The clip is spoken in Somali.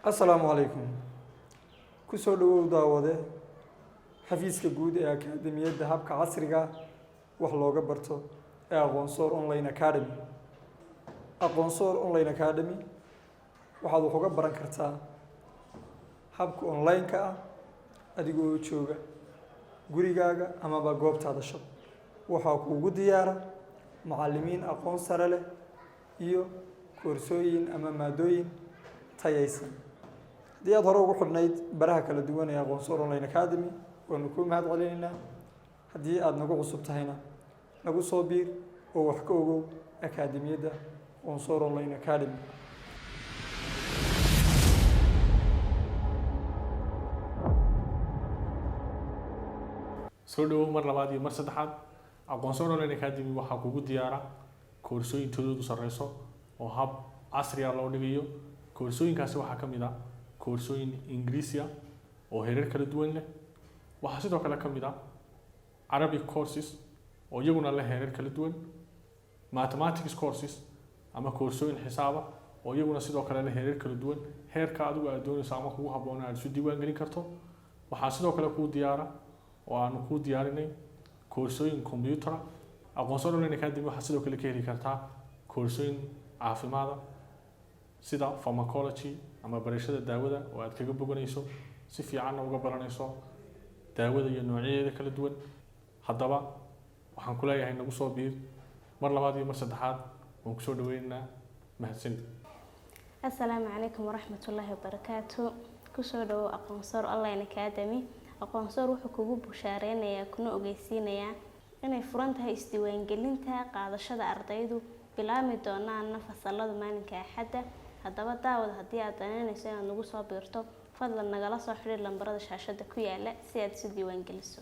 Asalaamu calaykum. Kusoo dhawow, daawade, xafiiska guud ee akaademiyadda habka casriga wax looga barto ee Aqoonsoor Online Academy. Aqoonsoor Online Academy waxaad wax uga baran kartaa habka online-ka ah adigoo jooga gurigaaga amaba goobtaada shaqo. Waxaa kuugu diyaara macallimiin aqoon sare leh iyo koorsooyin ama maadooyin tayaysan. Haddii aad hore ugu xidhnayd baraha kala duwan ee Aqoonsoor Online Academy, waanu kuu mahad celinaynaa. Haddii aada nagu cusub tahayna, nagu soo biir oo wax ka ogow akaademiyadda Aqoonsoor Online Academy. Soo dhawow mar labaad iyo mar saddexaad. Aqoonsoor Online Academy waxaa kugu diyaara koorsooyin tayadoodu sarreyso oo hab casri ah loo dhigayo. Koorsooyinkaasi waxaa ka mid ah koorsooyin Ingiriisi ah oo heerar kala duwan leh. Waxaa sidoo kale ka mid ah Arabic courses oo iyaguna leh heerar kala duwan, mathematics courses ama koorsooyin xisaaba oo iyaguna sidoo kale leh heerar kala duwan. Heerka adigu aad doonayso ama kugu habboon aad isu diiwaan gelin karto. Waxaa sidoo kale kuu diyaara oo aanu kuu diyaarinay koorsooyin computer. Aqoonsoor Online Academy waxaa sidoo kale ka heli kartaa koorsooyin caafimaada sida pharmacology ama barashada daawada oo aad kaga boganayso, si fiicanna uga baranayso daawada iyo noocyadeeda kala duwan. Haddaba waxaan ku leeyahay, nagu soo biir. Mar labaad iyo mar saddexaad waan kusoo dhaweynaynaa. Mahadsanid. Asalaamu calaykum waraxmatullaahi wabarakaatu. Kusoo dhawow Aqoonsoor Online Academy. Aqoonsoor wuxuu kugu bushaareynayaa kuna ogeysiinayaa inay furan tahay isdiiwaangelinta qaadashada ardaydu, bilaabmi doonaana fasaladu maalinka Axadda. Haddaba daawad, haddii aad danaynayso inaad nagu soo biirto, fadlan nagala soo xidhiir lambarada shaashada ku yaala si aad isu diiwaangeliso.